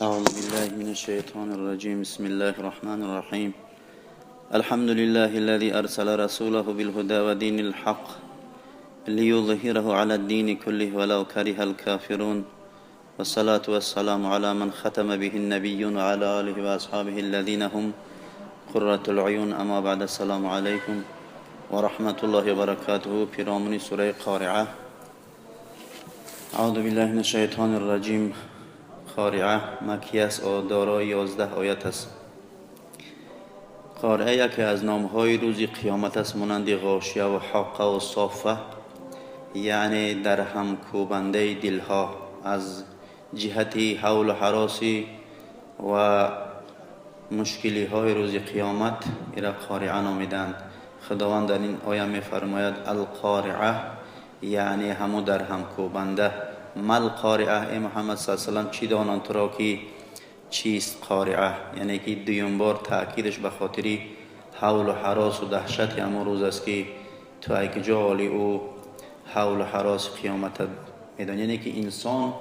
أعوذ بالله من الشيطان الرجيم. بسم الله الرحمن الرحيم. الحمد لله الذي أرسل رسوله بالهدى ودين الحق ليظهره على الدين كله ولو كره الكافرون، والصلاة والسلام على من ختم به النبيون وعلى آله وأصحابه الذين هم قرة العيون. أما بعد، السلام عليكم ورحمة الله وبركاته. پیرامون سوره قارعه. اعوذ بالله من الشیطان الرجیم. قارعه مکی است و دارای 11 آیت است. قارعه یکی از نامهای روز قیامت است، مانند غاشیه و حاقه و صافه، یعنی در هم کوبنده دلها از جهت حول و هراس و مشکلی های روز قیامت را قارعه نامیدند. خداوند در این آیه می‌فرماید القارعه، یعنی همو در هم کوبنده. مل قارعه، ای محمد صلی الله علیه و سلم چی دانند تو را که چیست قارعه؟ یعنی که دویم بار تأکیدش به خاطری حول و هراس و دهشت همون روز است که تو ای جا عالی او حول و هراس قیامت میدان. یعنی که انسان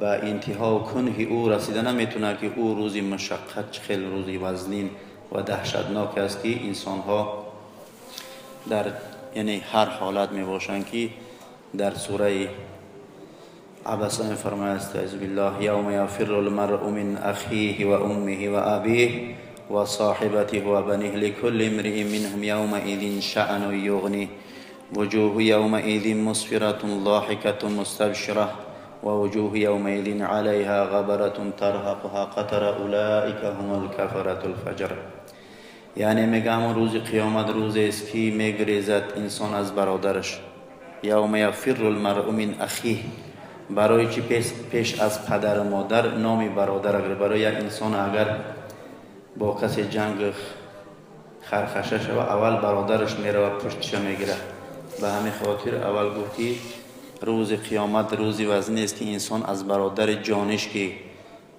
به انتها و کنه او رسیده نمیتونه که او روزی مشقت خیلی روزی وزنین و دهشتناک است که انسان ها در یعنی هر حالت می باشند که در سوره عبسه می فرماید استعذ بالله یوم یفر المرء من اخیه و امه و ابیه و صاحبته و بنیه لکل امرئ منهم یومئذ شأن یغنیه وجوه یومئذ مسفرة ضاحکة مستبشرة ووجوه یومئذ علیها غبرة ترهقها قترة اولئک هم الکفرة الفجر. یعنی میگه همون روز قیامت روز است که میگریزد انسان از برادرش. یوم یفر المرء من اخیه، برای چی پیش از پدر و مادر نامی برادر اگر برای یک انسان اگر با کسی جنگ خرخشه شود اول برادرش میره و پشتش میگیره. به همین خاطر اول گفت که روز قیامت روزی وزنی است که انسان از برادر جانش که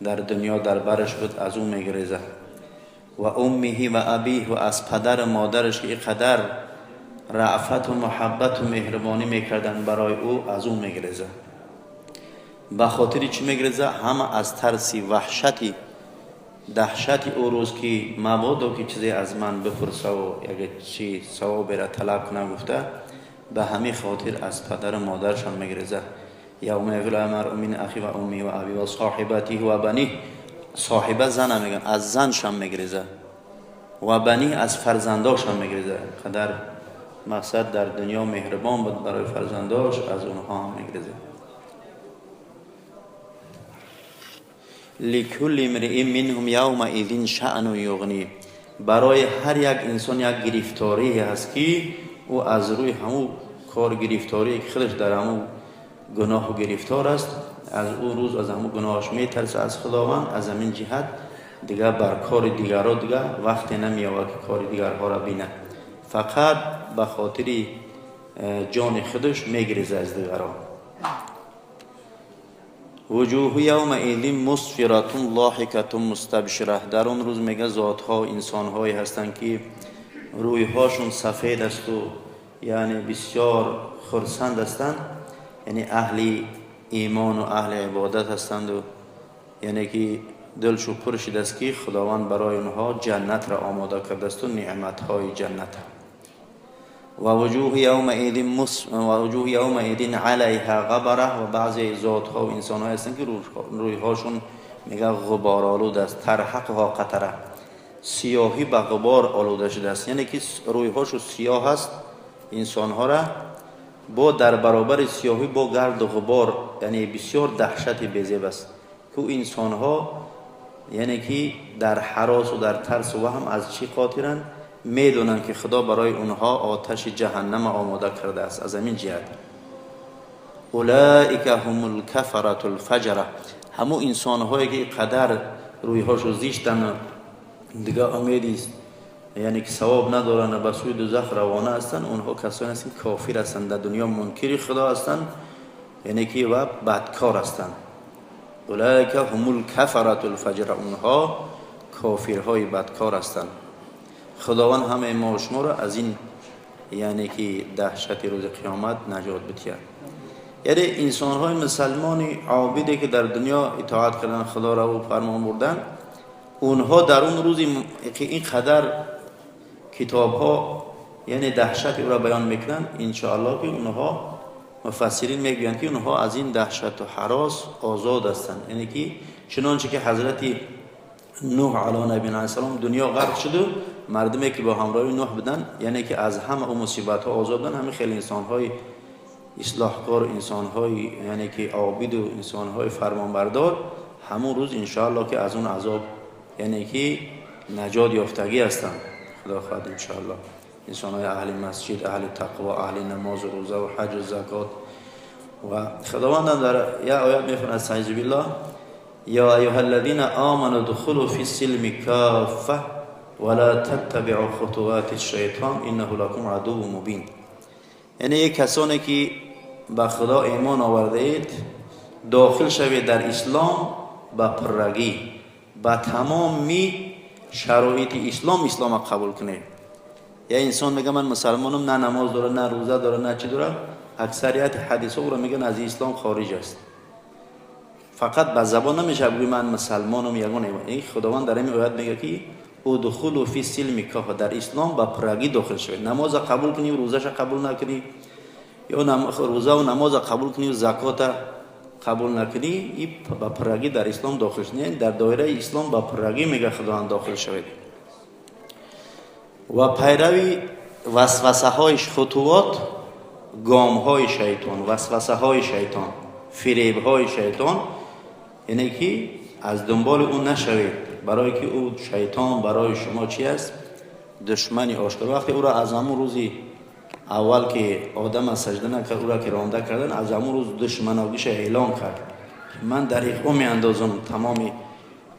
در دنیا در برش بود از او میگریزه. و امه و ابیه، و از پدر و مادرش که اینقدر رأفت و محبت و مهربانی میکردن برای او از او میگریزه. به خاطر چی میگریزه؟ همه از ترسی وحشتی دهشت او روز که مبادا که چیزی از من بپرسه و یک چی ثوابی را طلب کنه گفته، به همین خاطر از پدر و مادرش هم میگریزه. یوم یفر المرء من اخیه و امه و ابیه و صاحبته و بنیه. صاحبه زن میگن، از زنش هم میگریزه، و بنی از فرزنداش هم میگریزه. قدر مقصد در دنیا مهربان بود برای فرزنداش، از اونها هم میگریزه. لکل امرئ منهم یومئذ شأن یغنی، برای هر یک انسان یک گرفتاری هست که او از روی همون کار گرفتاری که خودش در همون گناه و گرفتار است، از او روز از همون گناهش میترسه از خداوند. از همین جهت دیگه بر کار دیگرها دیگه وقت نمیآورد که کار دیگرها را بینه، فقط به خاطر جان خودش میگریزه از دیگرها. وجوه یومئذ مسفرة ضاحکة مستبشرة، در اون روز میگه ذاتها و انسانهایی هستند که رویهاشون سفید است و یعنی بسیار خرسند هستند، یعنی اهل ایمان و اهل عبادت هستند و یعنی که دلشو پر شده است که خداوند برای اونها جنت را آماده کرده است و نعمتهای جنت. و وجوه یومئذ علیها غبره، و بعضی ذاتها و انسانها هستند که رویهاشون میگه غبار آلود است، ترهقها قطره، سیاهی به غبار آلوده شده است، یعنی که رویهاشو سیاه است انسانها را با در برابر سیاهی با گرد و غبار، یعنی بسیار دهشت بیزیب است که انسانها یعنی که در هراس و در ترس و هم از چی خاطرند؟ میدونند که خدا برای اونها آتش جهنم آماده کرده است. از همین جهت اولئک هم الکفرة الفجرة، همو انسانهایی که قدر رویهاشو زیشتن دیگه امیدی است، یعنی که ثواب ندارن و به سوی دوزخ روانه هستند، اونها کسانی هستند که کافر هستند، در دنیا منکر خدا هستند، یعنی که و بدکار هستند. اولئک هم الکفرة الفجرة، اونها کافرهای بدکار هستند. خداوند همه ما و شما را از این یعنی که دهشت روز قیامت نجات بده. Яъне инсонҳои мусалмони обиде ки дар дунё итоат кардан Худоро ва фармон бурдан, онҳо дар он рӯзи ки ин қадар китобҳо яъне даҳшати ӯро баён мекунанд, иншоаллоҳ ки онҳо муфассирин мегӯянд ки онҳо аз ин даҳшату ҳарос озод ҳастанд. Яъне ки чунонче ки ҳазрати Нӯҳ ало набиина алайҳи салом дунё ғарқ шуду мардуме ки бо ҳамроҳи Нӯҳ буданд, яъне ки аз ҳама он мусибатҳо озод буданд, ҳамин хеле инсонҳои ислоҳкор, инсонҳои яъне ки обиду инсонҳои фармонбардор ҳамон рӯз иншоаллоҳ ки аз он азоб яъне ки наҷот ёфтагӣ ҳастанд. Худо хоҳад иншоаллоҳ инсонҳои аҳли масҷид, аҳли тақво, аҳли намозу рӯза ва ҳаҷу закот. Ва Худовандам дар як оят мефармояд: аъузу биллоҳ ё айюҳа аллазина оману дхулу фи силми каффа ва ла таттабиъу хутувати шайтон иннаҳу лакум адуввун мубин. Яъне касоне ки ба Худо имон овардаед, дохил шавед дар ислом ба пуррагӣ, ба тамоми шароити ислом ислома қабул кунед. Я инсон мега ман мусалмонам, на намоз дора, на рӯза дора, на чӣ дора. Аксарияти ҳадисҳо ӯро мегӯянд аз ислом хориҷ аст. Фақат ба забон намешавад гӯй ман мусалмонам, ягон. Худованд дар ин оят мегӯяд ки удхулу фи силми каффа, дар ислом ба пуррагӣ дохил шавед. Намоза қабул кунӣ, рӯзаша қабул накунӣ, ё рӯзаву намоза қабул кунӣ, закота қабул накунӣ, и ба пуррагӣ дар ислом дохил шавед. Дар доираи ислом ба пуррагӣ мега Худованд дохил шавед. Ва пайрави васвасаҳои хутувот, гомҳои шайтон, васвасаҳои шайтон, фиребҳои шайтон, яъне ки аз дунболи ӯ нашавед, барое ки ӯ шайтон барои шумо чи аст? Душмани ошкор. Вақте ӯро аз ҳамон рӯзи аввал ки Одама сажда накард, ӯро ки ронда кардан, аз ҳамон рӯз душманогиша эълон кард. Ман дар иқо меандозам тамоми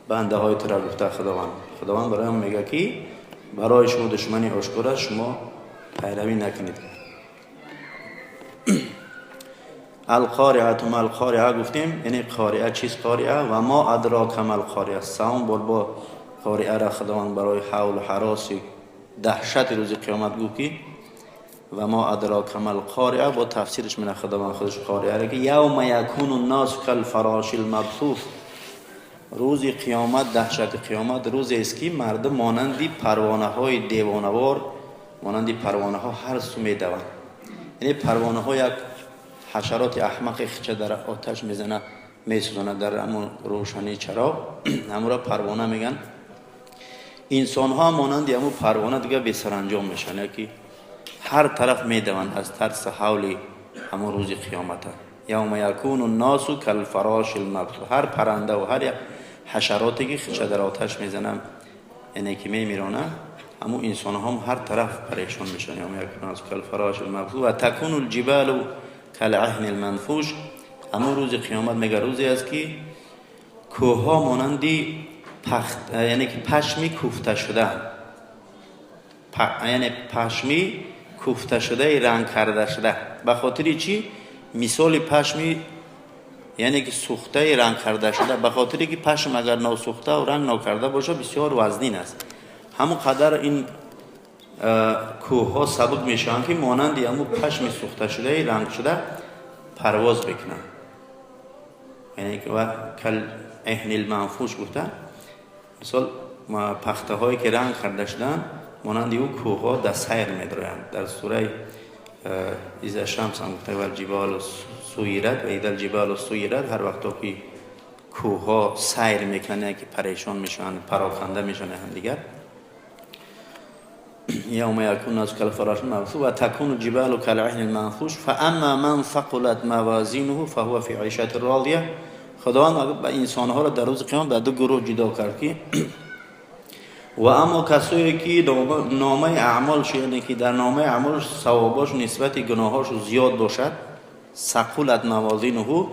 бандаҳои тура, гуфта Худованд. Худованд бароям мегӯяд ки барои шумо душмани ошкор аст, шумо пайравӣ накунед. Алқориату малқориа гуфтем, яъне қориа чист? Қориа ва мо адрока малқориа. Савом бор бо қориаро Худованд барои ҳавлу ҳароси даҳшати рӯзи қиёмат гуфт ки ва мо адрока малқориа, бо тафсираш мена Худованд худаш қориаро ки явма якуну ннасу калфарошил мабсус. Рӯзи қиёмат, даҳшати қиёмат рӯзест ки мардум монанди парвонаҳои девонавор, монанди парвонаҳо ҳар су медаванд. Яъне парвонаҳо як ҳашароти аҳмақе хича дар оташ мезана, месӯзонад дар ҳамон рӯшании чароғ, ҳамонро парвона мегӯянд. Инсонҳо монанди ҳамон парвона дига бесаранҷом мешаванд, яки ҳар тараф медаванд аз тарси ҳавли ҳамон рӯзи қиёмата. Явма якуну ннасу калфарошил мабсус. Ҳар парранда ва ҳар як ҳашароте ки хича дар оташ мезанад, яъне ки мемиронад, ҳамон инсонҳо ҳар тараф парешон мешаванд. Явма якуну ннасу калфарошил мабсус ва такуну лҷибалу калаҳни лманфуш. Ҳамон рӯзи қиёмат мега рӯзе аст ки кӯҳҳо монанди пахт, яъне ки пашми куфта шуда, яъне пашми куфта шудаи ранг карда шуда. Ба хотири чӣ? Мисоли пашми яъне ки сӯхтаи ранг карда шуда, ба хотире ки пашм агар носӯхта ранг нокарда бошад, бисёр вазнин аст. Ҳамон қадар ин кӯҳҳо сабук мешаванд ки монанди ҳамун пашми сӯхташудаи рангшуда парвоз мекунанд. Яъне ва кал эҳнил манфуш гуфта, мисол пахтаҳое ки ранг карда шуданд, монанди ӯ кӯҳҳо дар сайр медроянд. Дар сураи иза шамс ҳам гуфта вал ҷибалу суират ва изал ҷибалу суират, ҳар вақто ки кӯҳҳо сайр мекунанд, яъне ки парешон мешаванд, пароканда мешаванд ҳамдигар. يوم يكون الناس كالفراش المبثوث وتكون الجبال كالعهن المنفوش فأما من ثقلت موازینه فهو في عیشة راضیه. خداوند انسانها را در روز قیامت به دو گروه جدا کرد که و اما کسایی که نامه اعمالش، یعنی که در نامه اعمالش ثواباش نسبت گناهاش زیاد باشد، ثقلت موازینه،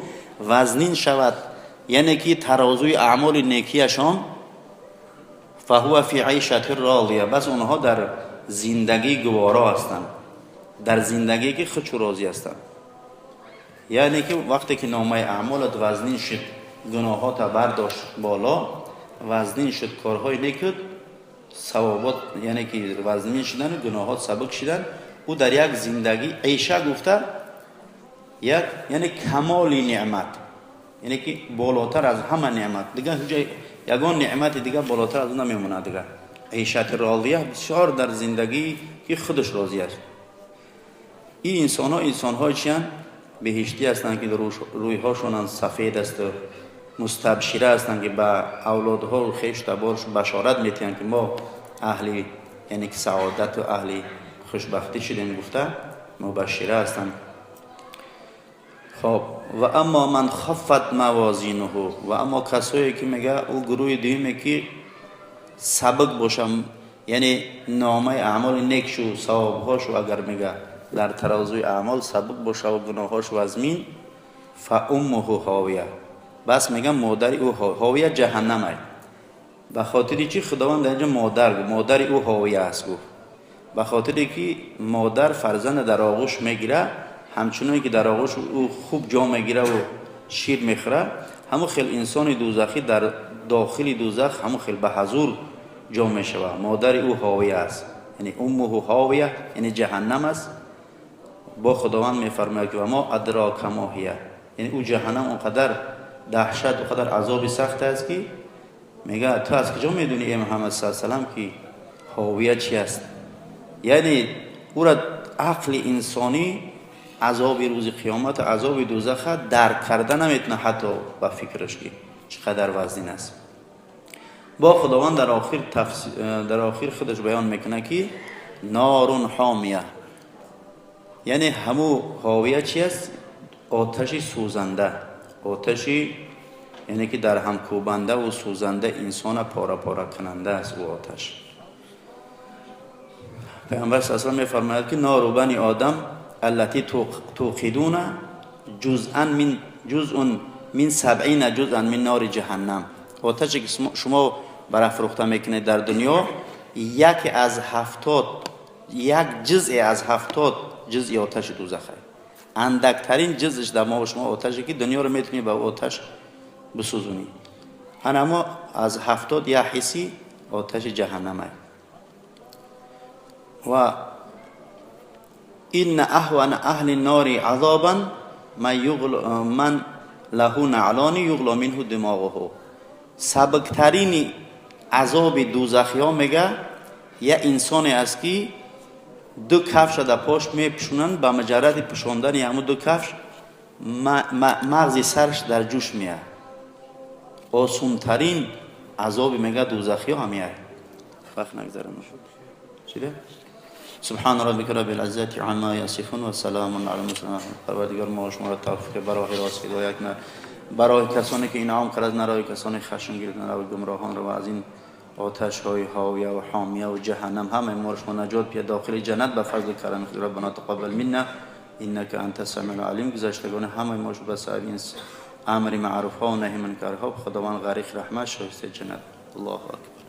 وزنین شود، یعنی که ترازوی اعمال نیکیشان، فهو فی عیشة راضیه، بس اونها در زندگی گوارا هستند، در زندگی که خودش راضی هستند. یعنی که وقتی که نامه اعمالت وزنین شد، گناهات برداشت بالا، وزنین شد کارهای نیکت، ثوابات یعنی که وزنین شدن و گناهات سبک شدن، او در یک زندگی عیشه گفته Як яъне камоли неъмат, яъне ки болотар аз ҳама неъмат, дигар ҳеҷ ягон неъмати дигар болотар аз он намемонад. Дигар عیشت راضیه бисёр дар зиндагӣ ки худаш розӣ аст. Ин инсонҳо инсонҳои чиянд? Беҳиштӣ ҳастанд ки рӯйҳошонанд сафед аст ва мустабшира ҳастанд ки ба авлодҳо ва хешу таборш башорат метиҳанд ки мо аҳли яъне ки саодат ва аҳли хушбахтӣ шудем гуфта мубашшира ҳастанд. Хоб ва аммо ман хаффат мавозинуҳу, ва аммо касое ки мега ӯ гурӯҳи дуюме ки сабук бошам, яъне номаи аъмоли некшу савобҳошу агар мега дар таразуи аъмол сабук боша ва гуноҳҳошу вазмин, фа уммуҳу ҳовия, бас мегам модари ӯ ҳовия ҷаҳаннам ай. Ба хотири чӣ Худованд дар инҷо модар гуфт? Модари ӯ ҳовия аст гуфт. Ба хотире ки модар фарзанда дар оғӯш мегира, ҳамчуноне ки дар оғӯш ӯ хуб ҷо мегира ва шир мехӯра, ҳамон хел инсони дӯзахӣ дар дохили дӯзах ҳамон хел ба ҳазур ҷо мешавад. Модари ӯ ҳовия аст, яъне уммуҳу ҳовия, яъне ҷаҳаннам аст. Бо Худованд мефармояд ки ва мо адрока мо ҳия, яъне ӯ ҷаҳаннам он қадар даҳшат, он қадар азоби сахт аст ки мегӯяд ту аз куҷо медонӣ эй Муҳаммад саллаллоҳу алайҳи васаллам ки ҳовия чи аст? Яъне ӯра ақли инсонӣ азоби рӯзи қиёмат, азоби дӯзаха дарк карда наметавонад ҳатто ба фикраш ки чӣ қадар вазнин аст. Бо Худованд дар охир худаш баён мекунад ки норун ҳомия, яъне ҳаму ҳовия чи аст? Оташи сӯзанда, оташи яъне ки дар ҳамкӯбанда ва сӯзанда инсона пора-пора кунанда аст ӯ оташ. Паёмбар саллаллоҳу алайҳи васаллам мефармояд ки нору бани одам аллати туқидуна ҷузъан мин ҷузъун мин сабъина ҷузъан мин нори ҷаҳаннам. Оташе ки шумо барафрӯхта мекунед дар дунё, яке аз 70, як ҷузъе аз 70 ҷузъи оташи дӯзах аст. Андактарин ҷузъш дар мо шумо оташе ки дунёро метавонӣ ба оташ бисӯзонӣ. Ҳанамо аз 70 як ҳисси оташи ҷаҳаннам аст. Ва инна аҳвана аҳли нори азобан ман лаҳу наълони юғло минҳу димоғуҳу. Сабуктарини азоби дӯзахиҳо мега як инсоне аст ки ду кафша дар пош мепӯшонанд, ба муҷарради пӯшондани ҳамун ду кафш мағзи сарш дар ҷӯш меяд. Осунтарин азоби мега дӯзахиҳо ҳамияд. Вақт нагзарам. Чида? سبحان ربك رب العزة عما يصفون وسلام على المرسلين. پروردگار ما شما را توفیق براه راست هدایت نه برای کسانی که انعام کرد، نه برای کسانی خشم گرفت، نه برای گمراهان را و از این آتش های هاویه و حامیه و جهنم همه ما شما نجات پیدا داخل جنت به فضل کرم خود. ربنا تقبل منا انك انت السمیع العلیم. گذشتگان همه ما شما به سبب این امر معروف ها و نهی منکر ها خداوند غریق رحمت شایسته جنت. الله اکبر.